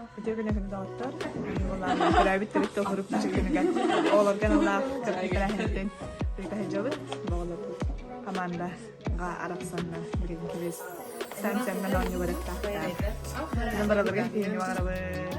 Үтүө күнү күн доҕоттор. Төрөөбүт төрүт тыл сурук бичик күнүгэр оҕолорго аналлаах кыракый тэрээһинтэн ыыта сылдьабыт. Оҕолорбут хамаандаҕа арахсанна билигин квиз станциянан оонньуу барыктаахтар. Бараларга ситиһиини баҕарабыт.